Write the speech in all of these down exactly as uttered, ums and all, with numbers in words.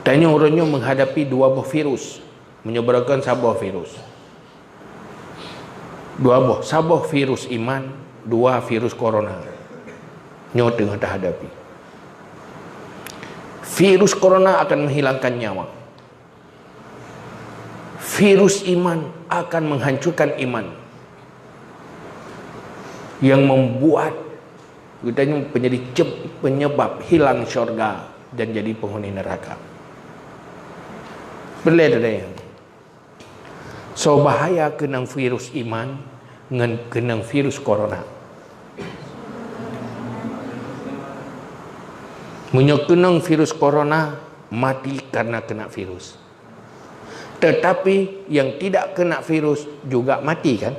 Tanyoe uroe nyoe menghadapi dua boh virus. Meunyoe beureukan saboh virus. Dua boh, saboh virus iman, dua virus corona. Nyoe teungoh tahadapi. Virus corona akan menghilangkan nyawa. Virus iman akan menghancurkan iman. Yang membuat geutanyoe menjadi ceb-, penyebab hilang syurga dan jadi penghuni neraka. Beulée teuh. Soe bahaya keunong virus iman ngon keunong virus corona? Meunyoe keunong virus corona, mati karena kena virus. Tetapi yang tidak kena virus juga mati, kan?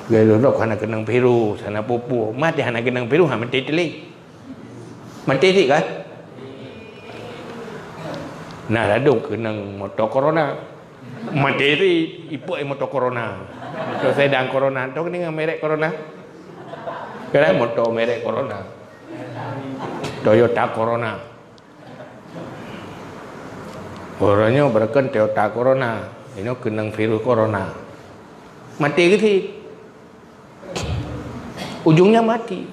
Gaya lôn hana keunong virus, hana peue-peue. Mati hana keunong virus, ha, mati teulé. Mati cit, kan? Nah, ladôm keunong moto corona. Mati cit, ipok moto corona. Moto sedan corona. Tahu keunong merek corona? Kan moto merek corona. Toyota Corona. Uroe nyoe beureukan Toyota Corona. Inoe keunong virus corona. Mati geuh cit. Ujungnya mati.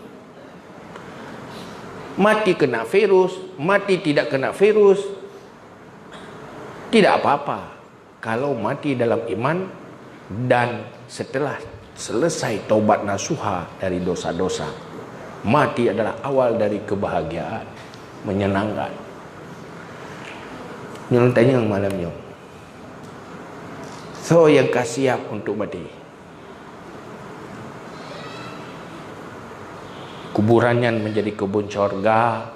Mati kena virus, mati tidak kena virus, tidak apa-apa. Kalau mati dalam iman dan setelah selesai taubat nasuha dari dosa-dosa, mati adalah awal dari kebahagiaan, menyenangkan. Nyoe tanyong malam nyoe. Soe nyang ka siap untuk mati? Kuburan nyan menjadi kebun syurga,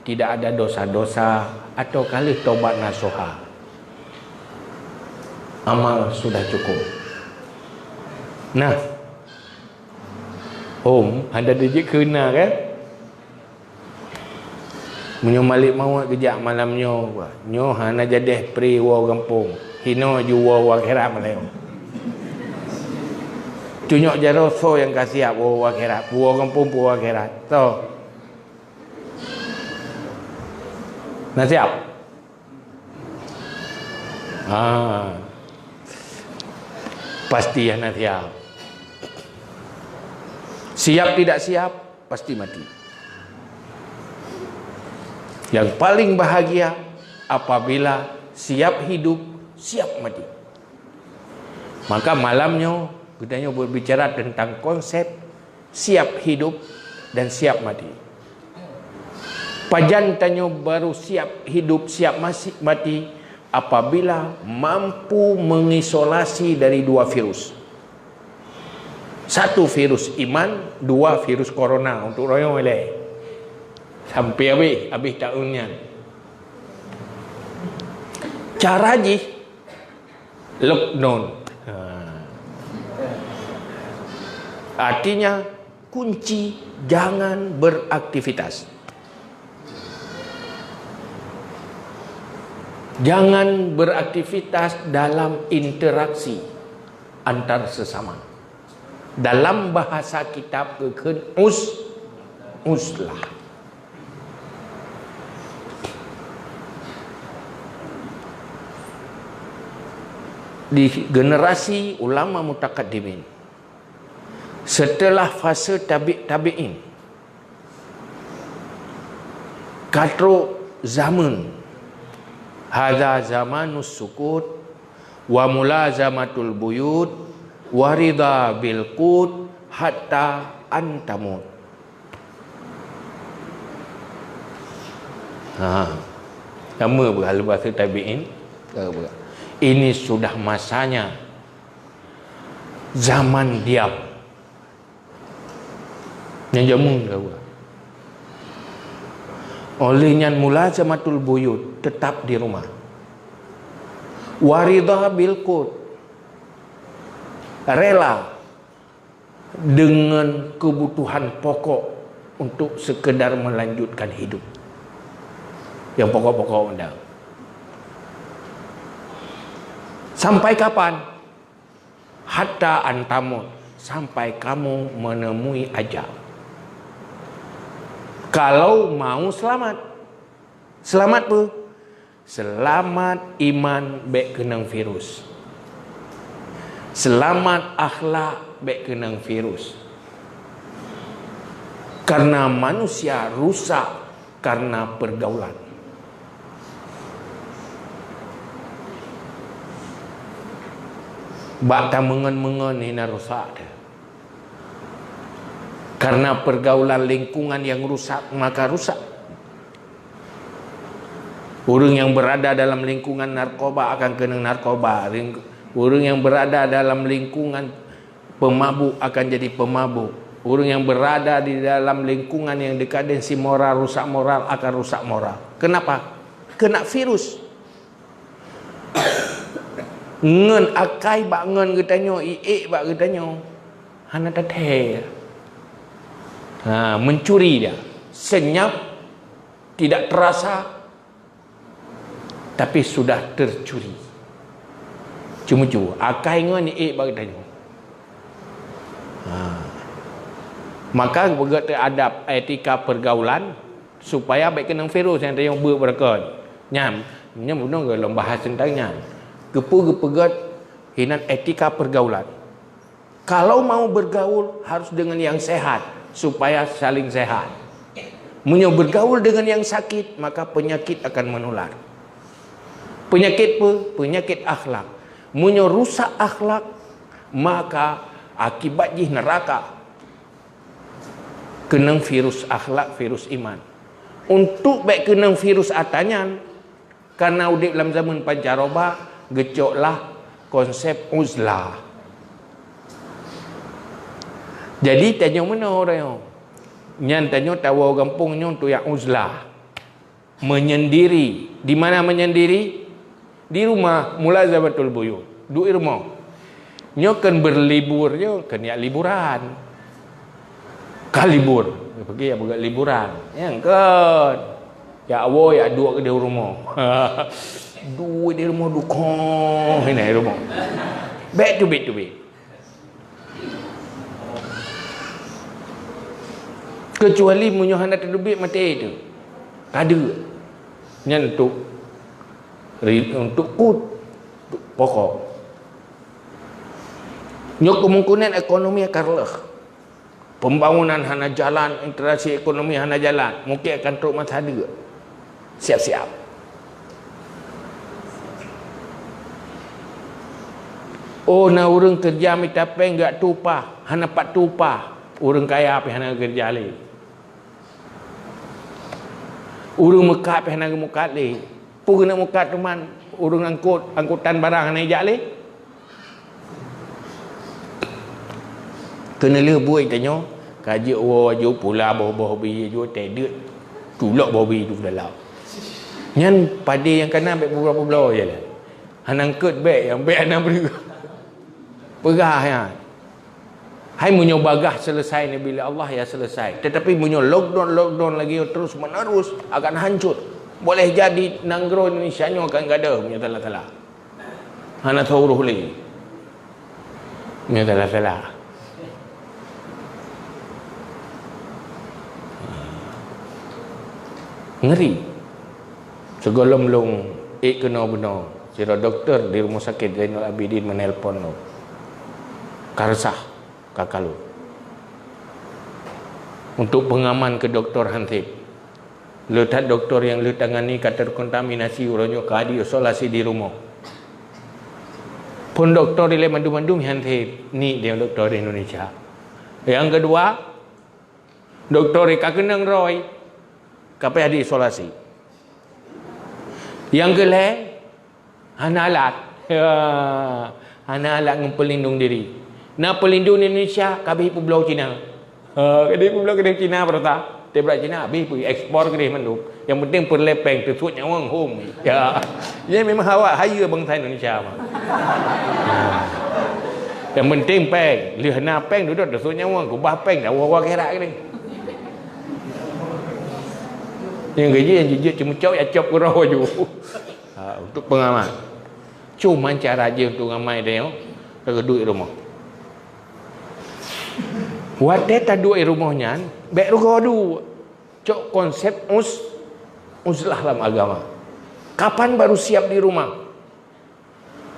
tidak ada dosa-dosa atau ka lheueh tobat nasuha. Amal sudah cukup. Nah. Hom, ada dijik keuna, kan? Meunyoe malek mawöt geujak malam nyoe, nyoe hana jadeh pri woe gampông. Hinoe ju woe u akhirat malam nyoe. Tunyok jaroe soe nyang ka siap woe u akhirat, woe gampông, woe u akhirat. Soe? Na siap? Ha. Pasti hana siap. Siap tidak siap, pasti mati. Yang paling bahagia apabila siap hidup, siap mati. Maka malam nyoe, geutanyoe berbicara tentang konsep siap hidup dan siap mati. Pajan tanyoe baru siap hidup, siap masi-, mati apabila mampu mengisolasi dari dua virus. Satu virus iman, dua virus corona untuk royong ilée. Sampai habis, habis tahun nyan. Cara jih, lockdown. Ha. Artinya, kunci jangan beraktivitas. Jangan beraktivitas dalam interaksi antar sesama. Dalam bahasa kitab geukheun us-, uzlah. Di generasi ulama mutakaddimin, setelah fase tabi-, tabi'in, ka trok zaman, hadza zamanus sukut, wa mulazamatul buyut, wa ridha bil qut, hatta an tamut. Ha. Sama beurala bahasa tabi'in. Ini sudah masanya zaman diam. Nyang jameun ka buat. Oleh nyan mulazamatul buyut, tetap di rumah. Wa ridha bil qut. Rela dengan kebutuhan pokok untuk sekedar melanjutkan hidup. Yang pokok-pokok dah. Sampai kapan? Hatta an tamut, sampai kamu menemui ajal. Kalau mau selamat. Selamat peue? Selamat iman bék keunong virus. Selamat akhlak bék keunong virus. Karena manusia rusak karena pergaulan. Bak tameungon-meungon hina rusak teuh. Karena pergaulan lingkungan yang rusak, maka rusak. Ureuëng yang berada dalam lingkungan narkoba akan keunong narkoba. Ling-, ureuëng yang berada dalam lingkungan pemabuk akan jadi pemabuk. Ureuëng yang berada di dalam lingkungan yang dekadensi moral, rusak moral, akan rusak moral. Kenapa? Kena virus. Ngon akai bak ngon geutanyoe, iék bak geutanyoe, hana tathèe. Ha, mencuri dia. Senyap, tidak terasa, tapi sudah tercuri. Cuma cu, akai ngon iék bak geutanyoe. Ha. Maka beugét adab etika pergaulan, supaya bék keunong virus nyang tanyoe beuet beureukat. Nyan, nyan bunoe gohlom bahas teuntang nyan. Keupeue geupeugét hinan etika pergaulan. Kalau mau bergaul, harus dengan yang sehat, supaya saling sehat. Meunyoe bergaul dengan yang sakit, maka penyakit akan menular. Penyakit peue? Penyakit akhlak. Meunyoe rusak akhlak, maka akibat jih neraka. Keunong virus akhlak, virus iman. Untuk bék keunong virus atra nyan, karena udeb lam zaman pancaroba, geucoklah konsep uzlah. Jadi, tanyoe meunoe uroe nyoe. Nyan tanyoe tawoe gampông nyoe tuyak uzlah. Menyendiri. Di mana menyendiri? Di rumah, mulazabatul buyut. Duek rumoh. Nyoe kan berlibur nyoe, kan yak liburan. Ka libur. Pergi ya buka liburan. Nyang kan. Ya awoe, ya duek di rumoh. Duek di rumoh dukong. Ini rumoh. Back to bed, to bed. Kecuali meunyoe hana teudubiet maté tu. Kada. Nyan untuk ri-, untuk kut, untuk pokok. Nyoe kemungkinan ekonomi akan reuloh. Pembangunan hana jalan, integrasi ekonomi hana jalan. Mungkin akan trok masa dua. Siap-siap. Oh, na ureuëng keureuja mita péng gak tueng upah, hana pat tueng upah. Ureuëng kaya pih hana keureuja lé. Ureuëng meukat pih hana geumeukat lé. Peue keuneuk meukat teuma ureuëng angkot, angkutan barang hana ijak lé. Keuneulheueh buet tanyoe, ka jeuet woe aju pula boh-boh bi aju teudeuk tulok boh bi tu dalam. Nyan padé nyang kana bék publoe-publoe je lah. Hana angkot bék, nyang bék hana breueh. Peugah nyan. Hai meunyoe bagah selesai Nabi lé Allah, ya selesai. Tetapi meunyoe lockdown, lockdown lagi terus menerus, akan hancur. Boleh jadi nanggroe Indonesia nyoe akan gadoh meunyoe salah-salah. Hana teuurôh lé. Nyoe salah-salah. Ngeri. Sigohlom lôn ék keunoe bunoe, sidroe dokto di Rumoh Sakét Zainul Abidin meunelpon lôn. Ka reusah, ka kalu. Untuk pengaman keu dokto han sép. Le that dokto nyang lheueh tangani ka terkontaminasi uroe nyoe ka diisolasi di rumoh. Phon dokto ilée mandum-mandum han sép, nik deungon dokto di Indonesia. Nyang keudua, dokto ka keunong rhoi, ka payah diisolasi. Nyang keulhée, hana alat. Ya, hana alat ngon peulindong diri. Na peulindong di Indonesia, ka beh peubloe Cina. Ha, ka beh peubloe keudeh Cina, peurata. Teuh brat Cina, beh peuekspor keudeh mandum. Nyang penting peureulée péng, teusut nyawöng hom. Ya. Nyan memang hawa, hayeue bansa Indonesia mah. Ha. Nyang penting péng, lheueh na péng dudoe teusut nyawöng, keubah péng dah woe-woe akhirat keudeh. Nyang gaji nyang jijeuet ceumeucok, ya cop keudroe baju. Ha, untuk pengaman. Cuman cara jih untuk ngamai tanyoe, ka duek rumoh. Watée taduek rumoh nyan, bék rugoe duek. Cok konsep uz, uzlah lam agama. Kapan baru siap di rumah?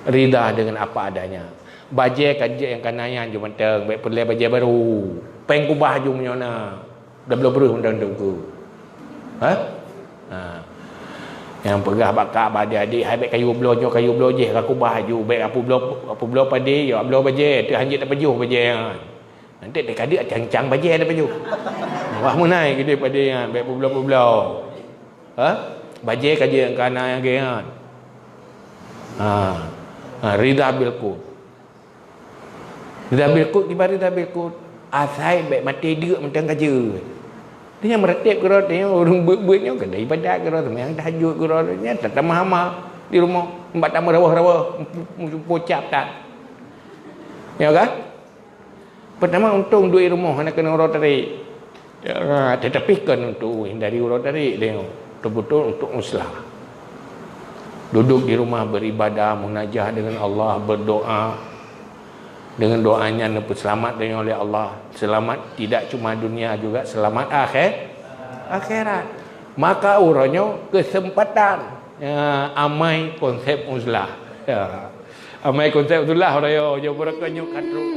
Ridha dengan apa adanya. Bajée ka jeuet nyang kana nyan ju mantong, bék peureulée bajée baru. Péng kubah ju meunyoe na. Dah bloe breuh mantong teungku. Ha? Ha. Nyang peugah bak kak, bak adik-adik, "Hai, bék kayue bloe nyoe, kayue bloe jéh, ka kubah ju, bék apubloe, apubloe padé, yo bloe bajée, teuh hanjeuet tapajoh bajée nyan." Nanti dikadek cang-cang bajée ada baju. Wah, meunai gede pada nyan, bék publoe-publoe. Ha? Bajée ka jeuet nyang kana nyang gét nyan. Ha. Ha, ridha bil qut. Ridha bil qut, kiban ridha bil qut. Asai bék maté deuk mantong ka jeuet. Dia nyang meuratéb keudroe, dia nyang ureueng beuet-beuet nyoe keuneuk ibadat keudroe, seumayang tahajud keudroe, nyan tatamah amal di rumoh. Bak tameurawoh-rawoh, pucap that. Ya kan? Pertama, untông duek rumoh hana keuneuk uroe tarék. Ya, tetapi kan untuk hindari uroe tarék dia. Betul-betul untuk uzlah. Duduk di rumah beribadah, munajah dengan Allah, berdoa. Dengan doa nyan neupeuselamat donya oleh Allah. Selamat tidak cuma dunia, juga selamat akhir, akhirat. Maka uroe nyoe kesempatan, ya, amai konsep uzlah. Ya. Amai konsep uzlah uroe nyoe, jeuet beureukat nyoe ka trok.